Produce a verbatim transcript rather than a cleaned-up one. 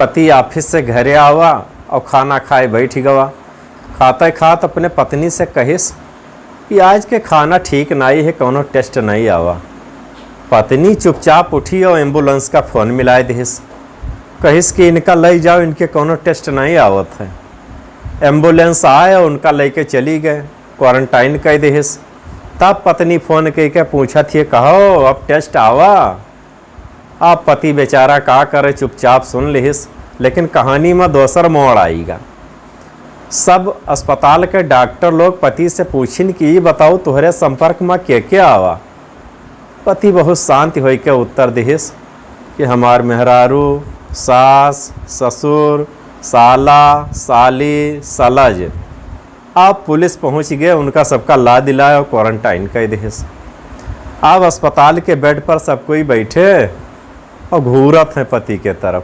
पति office से घरे आवा और खाना खाए बैठ गवा। खाते खात अपने पत्नी से कहिस कि आज के खाना ठीक नाई है, कौनो taste नाई आवा। पत्नी चुपचाप उठी और ambulance का phone मिलाए दिहिस। कहिस कि इनका लई जाओ, इनके कौनो taste नाई आवत है। Ambulance आए और उनका लेके चली गए, quarantine कइ दिहिस। तब पत्नी phone कइके पूछत हिए, "कहो, अब taste आवा?" अब पति बेचारा का करे, चुपचाप सुन लिहिस, लेकिन कहानी में दोसर मोड़ आइगा। सब अस्पताल के doctor लोग पति से पूछिन कि "ई बताओ, तोहरे संपर्क में के के आवा?" पति बहुत शांत होइके उत्तर दिहिस कि "हमार मेहरारू, सास, ससुर, साला, साली, सलज।" अब पुलिस पहुँच गए, उनका सबका लाद लाए और quarantine कइ दिहिस। अब अस्पताल के bed पर सब कोई बैठे और घूरत हैं पति के तरफ।